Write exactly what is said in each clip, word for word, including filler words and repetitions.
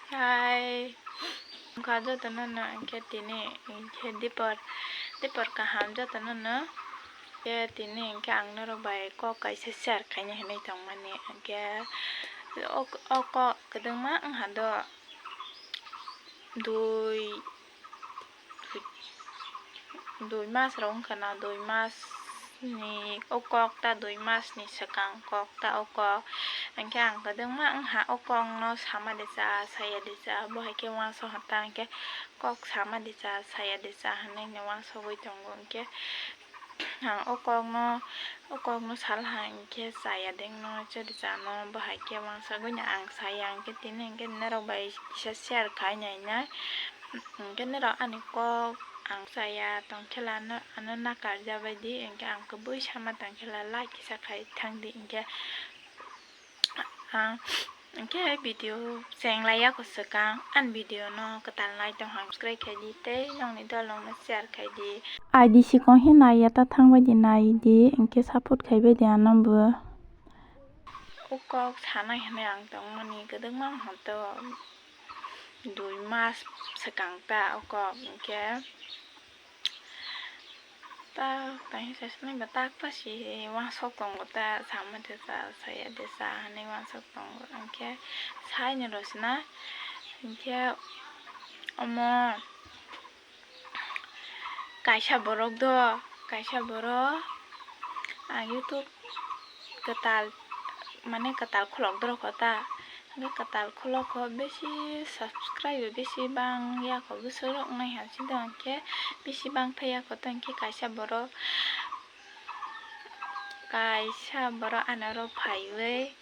Hai, wngkha jotono no, hwnkhe tini hwnkhe dipor, dipor kaham jotono no. Hwnkhe tini hwnkhe ang norok bai kok kaisa share khaina hinwi tongmani. Hwnkhe o, o kok kwdwngma wngha do, dui, dui mas rok wngkha na, dui mas ni o kok ta, dui mas ni swkang kok ta o kok. Hwnkhe ang kwdwngma wngha o kok no sama de cha, saya de cha, bo hai khe uansuk ha ta, hwnkhe kok sama de cha, saya de cha hinwi no uansugwi tongo. Hwnkhe ang o kokno, o kokno salha hinkhe chaya dengno chwrwchano, bo hai khe uansugwino ang saya, hinkhe tini hinkhe norok bai kisa share khai naina. Hinkhe norok ani kok ang chaya tongkhela ano, ano nakarjabaidi, hinkhe ang kwbui sama tongkhela like kisa khai thangdi, hinkhe. Ah, hwnkhe video chenglai ya kho swkang, ani video no kwtal nai tong hang subscribe khai di tei nokni dol rok no share khai di. I D sikon he nai ya ta thang bai di nai di, hwnkhe support khai bai di ano bo. O kok sanai hinwi ang tongmani kwdwkma wngkha to dui mas swkang ta o kok, hwnkhe. Tak tang hi sasnai ba tak ta si uansuk tongo ta, sama de cha, saya de cha hinwi uansuk tongo. Hwnkhe saini rosna, hwnkhe omo kaisa borok do, kaisa borok ang YouTube kwtal, mane kwtal khulok dorokho ta. Hwnkhe kwtal khulokho bisi subscribe bisi bang yakho bwswk rok nai ha side hwnkhe bisi bang thai yakho ta hwnkhe kaisa borok, kaisa borok ani oro phaiwi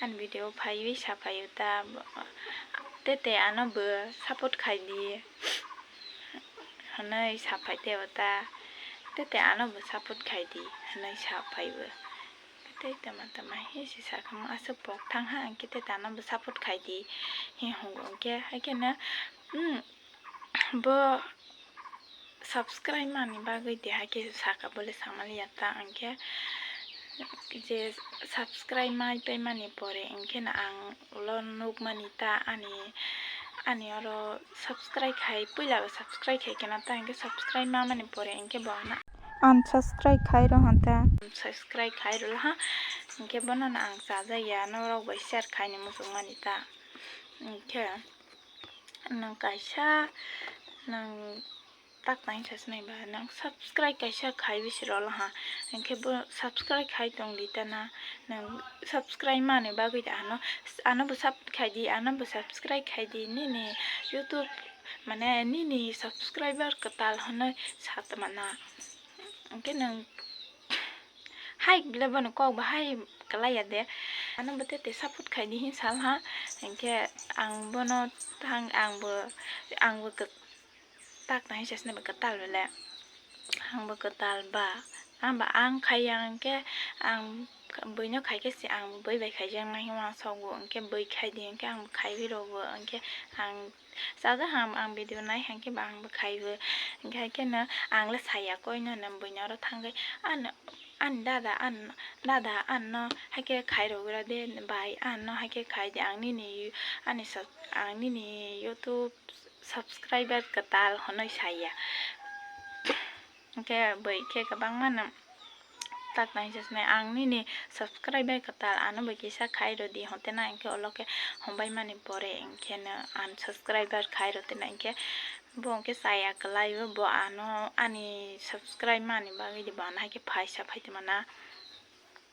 ani video phaiwi saphaio ta, tete ano bo support khai di hinwi saphai tei o ta, tete ano bo support khai di hinwi saphai bo. Tei tama tama he se sakha mo aswk pok thang ha, hwnkhe tei tano bo support khai di he hwngo. Hwnkhe hai kheno, hmm, bo subscribe mani bagwi de hai khe saka bole samali ya ta, hwnkhe je subscribe mai pai mani pore hwnkhe no ang ulo nukmani ta ani, ani oro subscribe khai, puila bo subscribe khai khe na ta, hwnkhe subscribe ma mani pore hwnkhe bo ano unsubscribe khai rw hwn ta. Subscribe khai rw ha, hwnkhe bono no ang chajak ya, norok bai share khai ni muchung mani ta. Hwnkhe nwng kaisa, nwng tak tang sa sinai ba, nwng subscribe kaisa khai bisi rw ha, hwnkhe bo subscribe khai tong di ta na, nwng subscribe mani bagwi da ano, ano bo support khai di, ano bo subscribe khai di, nini YouTube mane nini subscriber kwtal hwnwi sa tongma na. Hwnkhe nwng hai bile bono kok bo hai kwlai ya de. Ano bo tete support khai di hin sal ha. Hwnkhe ang bono thang, ang bo, ang bo kwk-, tak tang hinsa sini bo kwtal bile. Ang bo kwtal ba. Ang ba ang khai ya hwnkhe ang bwino khai khe se ang bwi bai khai jak nai hwnwi uansuk bo. Hwnkhe bwi khai di hwnkhe ang bo khai rw bo. Hwnkhe ang Chajak ham ang video nai hwnkhe bo ang bo khai bo. Hwnkhe hai kheno ang le saya koi no, no bwino oro thangwi ano, ani dada, an dada ano hai khe khai rwgwra de bai, ano hai khe khai di, ang nini ani sub-, ang nini YouTube subscriber kwtal hwnwi saya. Hwnkhe bwi khe kwbangma no tak tang hinsa sinai ang nini subscriber kwtal ano bo kisa khai rw di, hote na hwnkhe ulo khe hombai mani pore hwnkhe no unsubscriber khai rw tini hwnkhe bo hwnkhe chaya kwlai o, bo ano ani subscribe mani bagwi di bo ano hai khe phaisa phai tongma na.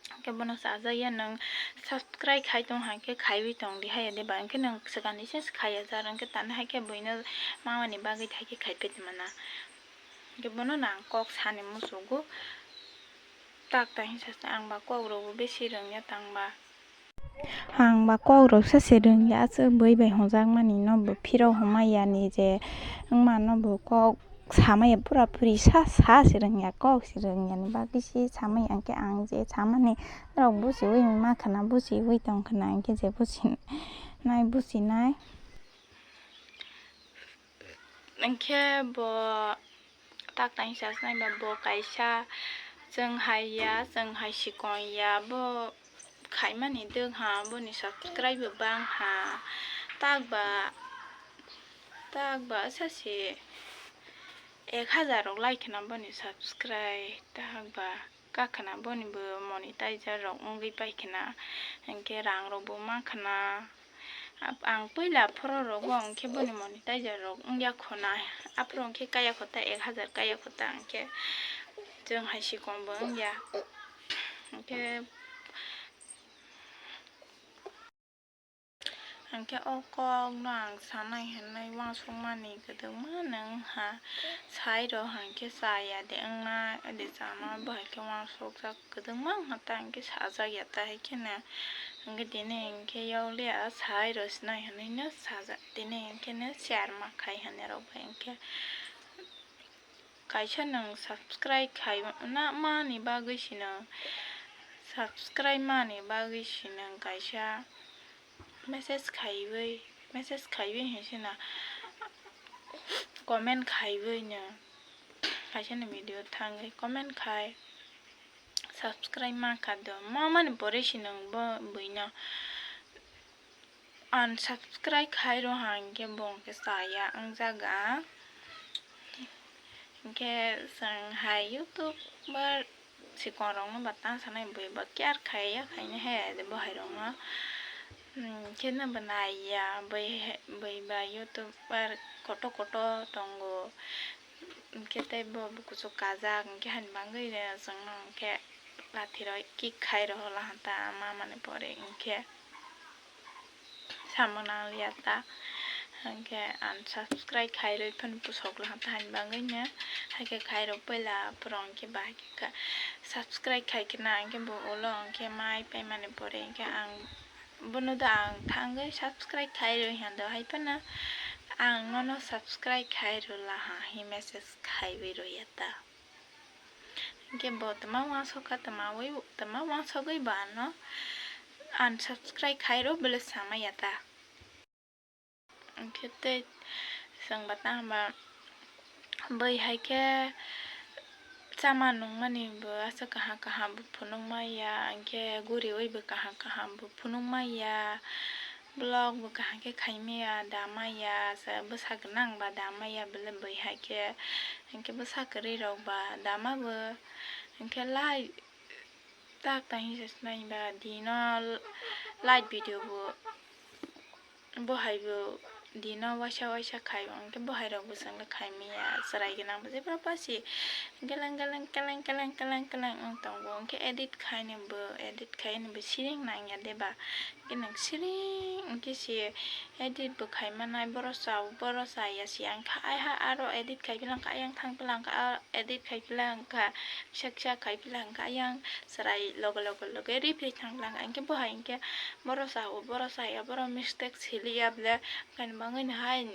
Hwnkhe bono chajak ya nwng subscribe khai tong hai khe khaiwi tong di hai ya de ba, hwnkhe nwng swkang ni se khai ya jar hwnkhe tani hai khe bwino ma mani bagwi hai khe khai phai tongma na. Hwnkhe bono no ang kok sani muchugo. Tak tang hinsa se ang ba kok rok bo bisi rwngya tang ba. Ang ba kok rok se se rwngya, aswk bwi bai hwnjak mani no bo phiro hwnmai ya ni je wngma no bo kok samaya pura puri sa sa se rwngya, kok se rwngya ni bagwi se samaya, hwnkhe ang je samani norok buchiwi ma khwna, buchiwi tong khwna, hwnkhe je buchinai buchinai. Hwnkhe bo tak tang hinsa se nai ba bo kaisa chwng hai ya, chwng hai sikon ya, bo khaimani dwng ha, boni subscribe bo bang ha. Tak ba Tak ba sa se ek hazar rok lai khna boni subscribe, tak ba kha khna boni bo monetizer rok wngwi pai khna. Hinkhe rang rok bo ma khna. Ap-, ang puila aphuru rogo hinkhe boni monetizer rok wngya khuna. Aphuru hinkhe kaya kho ta, ek hazar kaya kho ta hinkhe chwng hai sikon bo wngya. Hinkhe Hinkhe o kokno ang sanai hinwi uansukmani kwdwkma no wngkha, sai rw hinkhe chaya de wngna de chama bo hai khe uansukjak kwdwkma wngkha ta hinkhe sajak ya ta hai kheno hinkhe tini hinkhe yokliya sai rw sinai hinwi no sajak tini hinkhe no share ma khai hinwi rw bai hinkhe. Kaisa nwng subscribe khaina mani bagwi si nwng, subscribe mani bagwi si nwng kaisa message khaiwi, message khaiwi hinwi se nwng comment khaiwi nwng kaisa ni video thangwi comment khai subscribe ma kha do. Ma mani pore si nwng bo buino unsubscribe khai rw ha hinkhe bo hinkhe chaya wngjaga. Hinkhe chwng hai YouTuber sikongrokno ba tang sanai bui ba care khaiya khaina he bo hairokno. Hmm, khe no bo naiya bui he, bui ba YouTuber kotor kotor tongo. Hinkhe tei bo, bo kuchuk kajak hinkhe hani bagwi chwngno hinkhe lathi rw kick khai rw hola hanta ma mani pore hinkhe. Samung nangliya ta. Hinkhe unsubscribe khairwi phano pusok laha ta hani bagwino. Haikhe khairok puila aphuru hinkhe bahai khe subscribe khai khna hinkhe bo ulo hinkhe mai paimani pore hinkhe ang bono do ang thangwi subscribe khairwi hwndo hai phano ang nono subscribe khairw laha hi message khaiwi rwya ta. Hinkhe bo twma uansukha, twma ui-, twma uansugwi bo ano unsubscribe khairw bwle samaya ta. Hinkhe tei chwng ba tamo ba bui hai khe chama nungmani bo aswk kaham kaham bo phunuk maya, hinkhe guriui bo kaham kaham bo phunuk maya. Vlog bo kaham khe khai maya, da maya, sa bwsa gwnang ba da maya, belai bui hai khe, hinkhe bwsa kwrwi rok ba da ma bo, hinkhe lai tak tang hinsa se nai ba dino live video bo, bo hai bo dino waisa waisa khai o, hinkhe bo hai rok bo chwng le khai maya, chwrai gwnang bo jebra pasi geleng geleng keleng keleng keleng keleng wng tongo, hinkhe edit khai ni bo, edit khai ni bo siring nang ya de ba. Hinkhe nwng siring hinkhe se edit bo khai manai, borok chao, borok chaya se, ang kha, ai ha aro edit khai phi lang kha, ayang thang phi lang kha, edit khai phi lang kha, kisa kisa khai phi lang kha, ayang chwrai loge loge loge ri phi thang phi lang kha. Hinkhe bo hai hinkhe borok chao, borok chaya, borok mistake siliya bwle, haini bagwi no hai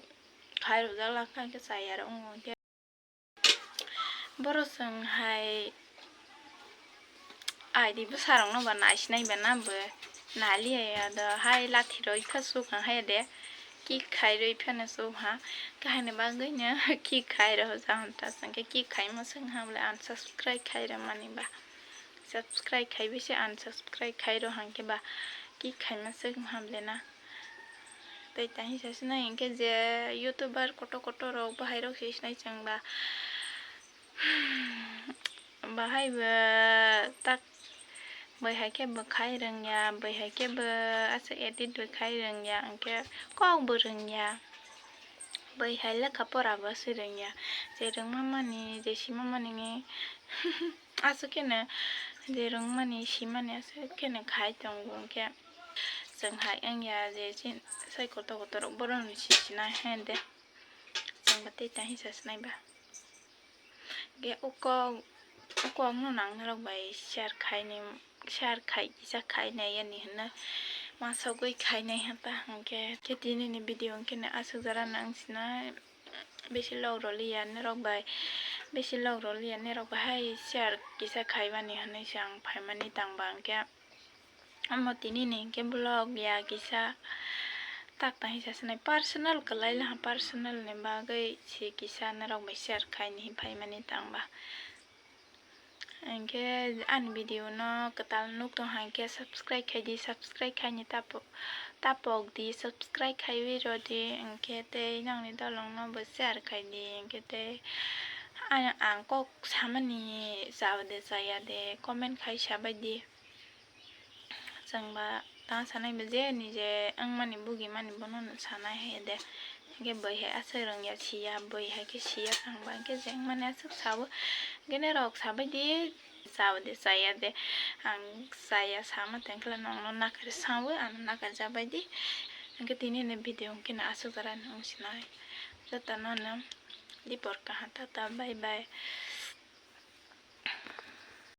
khai rwjak lang kha, hinkhe chaya rok wng hinkhe. Borok chwng hai I D bwsarokno ba naisinai ba na bo naliya ya do hai lathi roi kha sukha hai de kick khai roi phano sukha kahini bagwi no kick khai rw jahon ta chwng khe kick khai ma sung ha bole unsubscribe khai rw mani ba subscribe khai bisi unsubscribe khai rw hang khe ba kick khai ma sung ha bole na. Tei tang hinsa se nai hinkhe je YouTuber kotor kotor rok bahai rok se sinai chwng ba. Bahai bo tak bui hai khe bo khai rwngya, bui hai khe bo aswk edit bo khai rwngya, hinkhe kok bo rwngya. Bui hai lekha pora bo se rwngya. Je rwngma mani, je sima mani aswk kheno je rwngmani, simani aswk kheno khai tongo, hinkhe. Chwng hai wngya je chini sai kotor kotor rok borok ni sisina hende chwng ba tei tang hinsa se nai ba. Ge uko, uko ang no nang norok bai share khai ni, share khai kisa khai nai yani hwnna uansugwi khai nai hwnta hwnkhe. Khe tini ni video hwnkhe no aswk jora nang sina bisi log rwliya norok bai, bisi log rwliya norok bai hai share kisa khai mani hwnwi se ang phai mani tang ba hwnkhe. Omo tini ni hinkhe vlog ya kisa tak tang hinsa se nai personal kwlai laha, personal ni bagwi se kisa norok bai share khai ni hin phai mani tang ba. Hinkhe ani video no kwtal nuk tong hai khe subscribe khai di, subscribe khai ni tapo-, tapok di, subscribe khaiwi rw di. Hinkhe tei nokni dolong no bo share khai di. Hinkhe tei ang, ang kok samani chao de chaya de comment khai sabai di. Chwng ba tang sanai ba je nije wngmani bugimani bono no sanai hai de. Hinkhe bwrwi hai aswk rwngya siya, bwrwi hai khe siya tang ba hinkhe je wngmani aswk sao. Hinkhe norok sabai di, chao de chaya de. Ang chaya sama tongkhe nokno nakar sao, ano nakar jabai di. Hinkhe tini ni video hinkhe no aswk jora ni wng sinai. Jotono no dipor kaham, tata, bye bye.